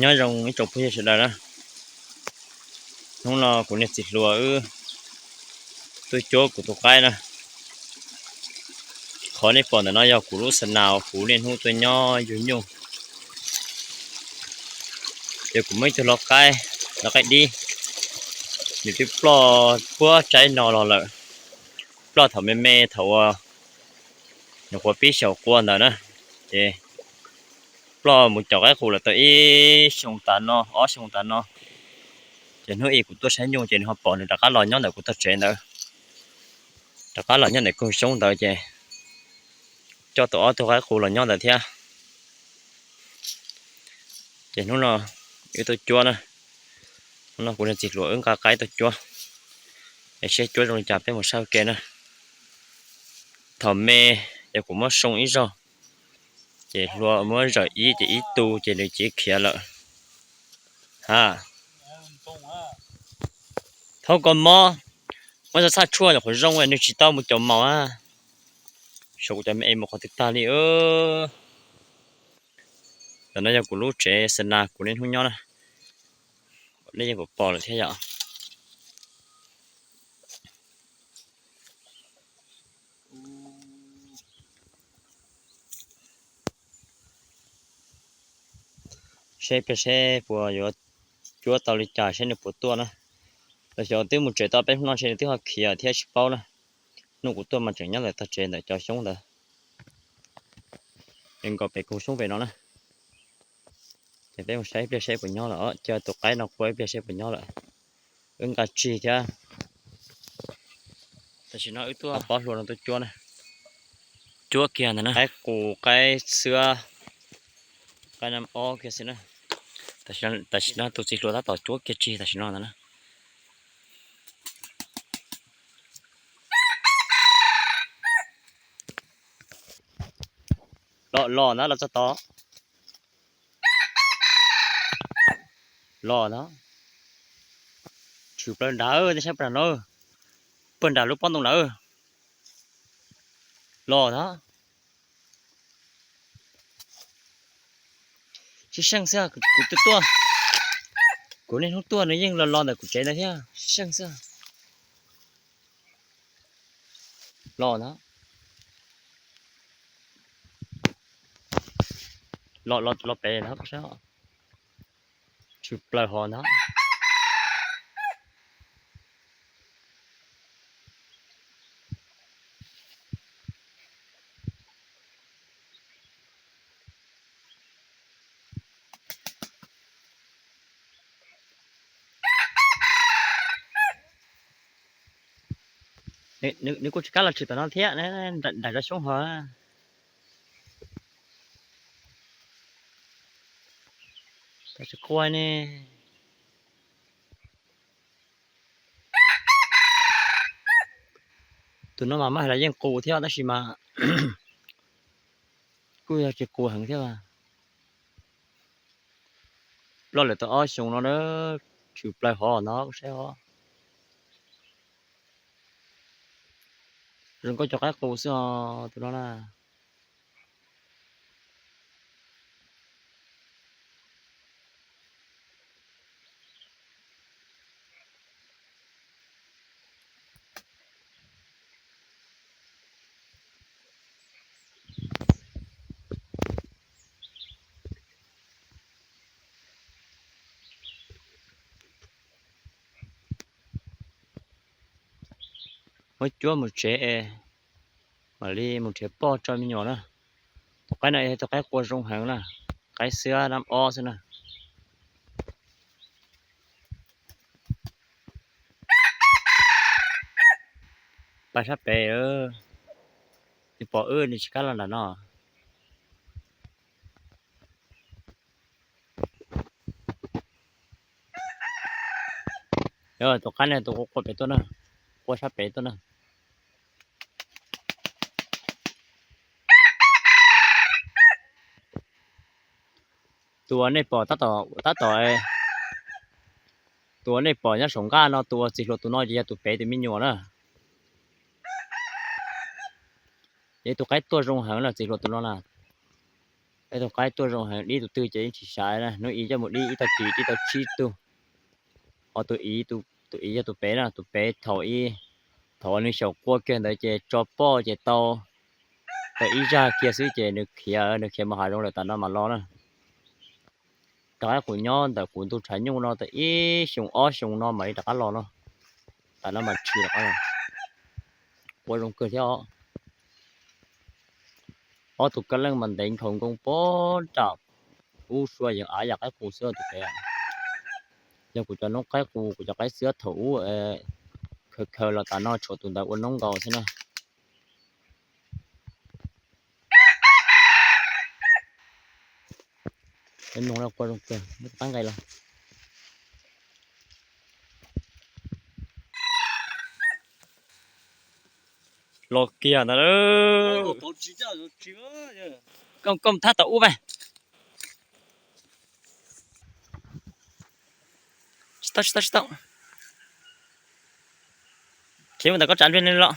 Nyob zoo ib tsoom phooj ywg sawv daws na, hnub no kuv niag txiv hluas wb tuaj cuab kuv tus qaib na. Qhov nej pom ntawm no yog kuv lub xa nas uas kuv niaj hnub tuaj nyob yug nyuj. Ces kuv muaj ib tug lau qaib, lau qaib dib, nws twb ploj puag tsaib no los lawm. Ploj thaum me me thaum uas nyuam qhuav pib xyaum qua ntawd na, ces ploj mus caum qaib qus lawm tau ib xyoo tas no ob xyoo tas no. Ces hnub ib kuv tuaj saib nyuj ces nws ho pom nws rov qab los nyob ntawm kuv tog tsev ntawd, rov qab los nyob ntawm koog xyoob ntawd ces coj tau ob tug qaib qus los nyob ntawd thiab. Ces hnub no wb tuaj cuab na, hnub no kuv niag txiv hluas wb nqa qaib tuaj cuab, es seb cuab zoo li cas peb mus saib ua ke na. Thaum me ces kuv muab soo ib zaug, ces hluas muab zawm ib ces ib tu ces nws cev khiav lawm. Ha, thaub koj mob, muab txhaj txhaj tshuaj nyuam qhuav zoo nws tsis tau mus caum maum a. Saum kuv cov me es mus qhov twg tag li. Ntawm no yog kuv lub tsev xa nas kuv niaj hnub nyob na, nej yeej pom pom lawm thiab yom. Seb pliag seb puas yuav cuab tau li cas seb nws puas tuaj na. Los xyov twb mus tsev tau peb hnub no ntshe nws twb ho khiav thiab tsis paub na. Hnub kuv tuaj mas tseem nyob ntawm tog tsev ntawm cov xyoob ntawd, es nkaum pem koog xyoob pem no na. Ces peb mus saib ib pliag seb puas nyob lawm, cia tus qaib no qua ib pliag seb puas nyob lawm. Wb nqa tsig thiab. Tam sim no wb tuaj pob hlua no tuaj cuab na, cuab kiag ntawd na, qaib qus qaib xwab, qaib nab ob kiag xwb na. Tam sim no tus txiv hluas tab tom cuab kiag tsig tam sim no ntawd na. Los los ntawd los txog tod. Los ntawd. Tshwm plaws nrad, nej saib puag nram no, puag nram lub pob ntoo lawm. Los ntawd. Sib seej xwb, kuv twb tuaj, kuv niaj hnub tuaj nws yeej los los ntawm kuv tsev ntawd thiab, sib seej xwb. Los ntawd. Los, los pem ntawd, tshwm plaws hov ntawd. Nws kuj tsis kam los tshwm tom no thiab, nram zov xyoob hov. Tsis quaj ne. Tus no mas maj hais los yeej qus thiab tab sis mas kuj yog tsis qus heev thiab. Ploj lawm tau ob xyoos no na, tshwm plaws hov no kuj saib os. Zoo nkauj cov qaib qus xwb os tus no na. Muab cuab mus tsev es mam li mus nrhiav poj tso me nyuam na. Tus qaib no yog tus qaib qua zoo heev na, qaib xwab nab ob xwb na. Pais sab pem, nws pom wb nws tsis kam los nram no. Tus qaib ne tus qua pem tuaj na, qua sab pem tuaj na. Tus uas nej pom tab tom, tus uas nej pom nyob saum nqaj no tus uas txiv hluas tus no ces yog tus pem tus me nyuam na. Ces tus qaib tuaj zoo heev na txiv hluas tus no na. Ib tug qaib tuaj zoo heev, dib tus twg ces yeej tsis saiv na. Hnub ib coj mus dib ib tag kis dib tau tsib tug. Ho tus ib, tus ib yog tus pem na, tus pem thaum ib, thaum nws xyaum quaj kiag ntawd ces tso poj ces tau, tau ib zag kiag xwb ces nws khiav, nws khiav mus hav zoov lawm, tam no mam los na. Rov qab qus nyob ntawm kuv ntug tshav nyuj no tau ib xyoo ob xyoo no mam li rov qab los no. Tam no mas tshwm rov qab los. Quaj zoo kawg thiab os. Ob tug kab leej mas ntev nkhaus nkoos pog nram ub sua yeej av yam qaib qus xwb tus pem. Yog kuv cov noob qaib qus, kuv cov qaib xwb thaum ub khaws khaws los tas no tshuav tus ntawd ua noob nkaus xwb na. Nug quaj zoo kawg, muab tus qaib nqe los. Los kiag ntag. Koj, koj thab tom ub mas. Tsis tau, tsis tau, tsis tau. Khiav mus ntawm koj tsav ntsej li los.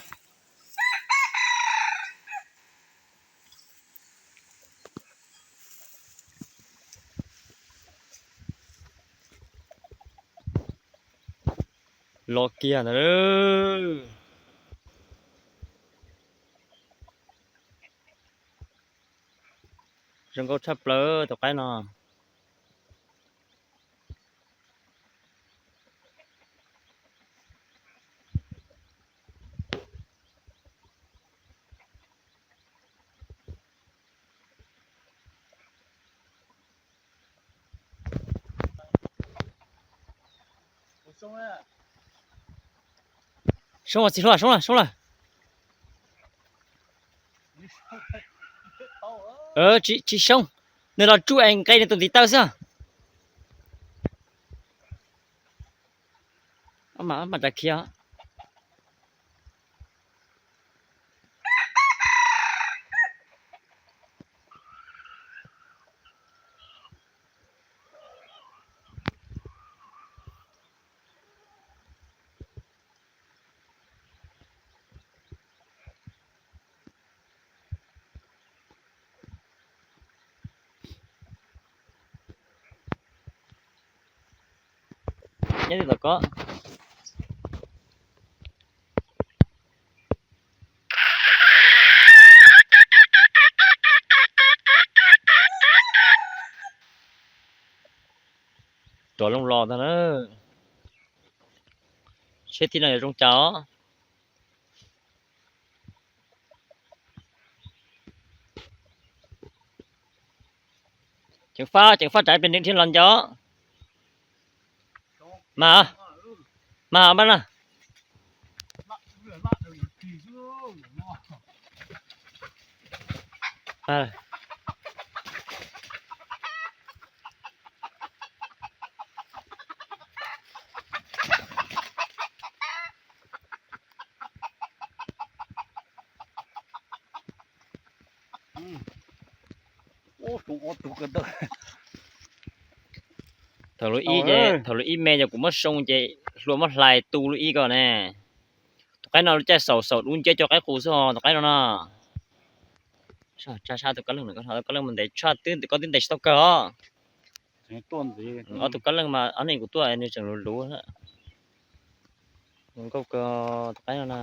Los kiag ntawd. Zoo nkauj tshaj plaws tus qaib no. Soob, txiv hluas, soob lawm, soob lawm. Tsis soob, nws los tsuj es nqe nws tus ntiv taw xwb. Mas tsa khiav. Nyob twg tom ko. Rov loo los ntag na. Seb thib no yuav zoo cas os. Ceev faj, ceev faj, tsam pes ntees dhia los nco. Mas, mas mas na. Thaum lub ib ces, thaum lub ib me ces kuv muab soo ces hlua muab hlais tu lub ib ko ne. Tus qaib no lub caij xaus xaus dub nciab cov qaib qus xwb os tus qaib no no. Tsa sab tus kab leej, tus kab leej mas ntev tshaj twb, koj twb ntes tsis tau kawg os. Ob tug kab leej mas ob hnub kuv tuaj nws tseem luv luv. Zoo nkauj kawg tus qaib no na.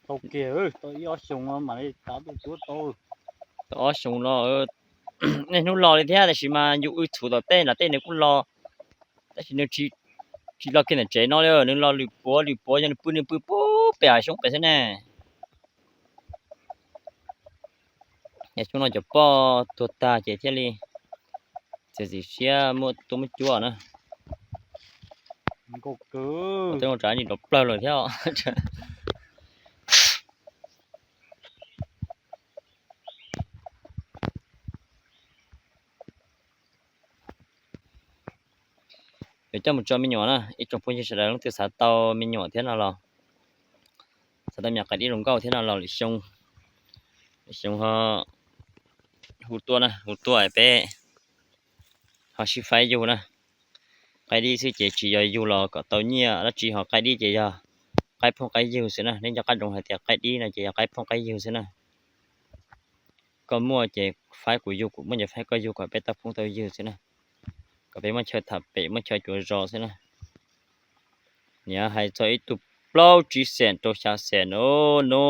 Tau kiag, tau ib ob xyoos mam li tav tuaj tuab tau. Tau ob xyoos los, niaj hnub los li thiab tab sis mas yus wb txhuv tom tej nram tej nws kuj los, tab sis nws tsis los kiag ntawm tsev no li, nws los lwm puav lwm puav, yog nws pw nws pw puag pem hav xyoob pem xwb ne. Yog xyoo no cov poj tuag tag ces thiaj li txiav txim siab muaj tuaj muaj cuab na. Tej no tsav ntsis nrov plawg lawm thiab. Yuav coj mus tso me nyuam na, ib tsoom phooj ywg sawv daws leej twg xav tau me nyuam thiab no los, xav tau me nyuam qaib dib zoo nkauj thiab no los lwm xyoo, lwm xyoo ho hu tuaj na, hu tuaj peb ho sib faib yug na. Qaib dib xwb ces tsis yog yug los kom tau nyiaj dab tsi, ho qaib dib ces yog qaib phooj qaib ywg xwb na. Nej nco qab zoo hais tias qaib dib no ces yog qaib phooj qaib ywg xwb na. Koj muaj ces faib kuv yug, kuv muaj ces faib koj yug, kom peb tau phooj tau ywg xwb na, kom peb muaj chaw tham pem muaj chaw cuav zos xwb na. Niam hais txog ib tug plaub tsib xees rau xya xees no, no,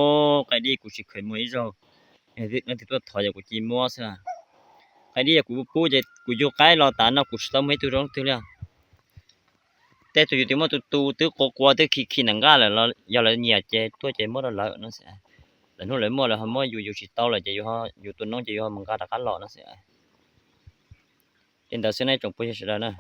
qaib dib kuv tsis kheev muag ib zaug. Leej twg tuaj thov ces kuv cia li muab xwb. Qaib dib yog kuv pub ces kuv yug qaib los tas no kuv tsis tau muag ib tug zoo twg li. Tej tug yus twb muaj tus tus twb qua qua twb khi khi nram nqaj lawm, yog lawv nyiam ces tuaj ces muab rau lawv no xwb. Lawv hnub lawv muaj lawv ho muab yus, yus tsis tau lawm ces yus tus noob ces yus ho mus nqa rov qab los no xwb. Li ntawd xwb nej tsoom phooj ywg sawv daws na.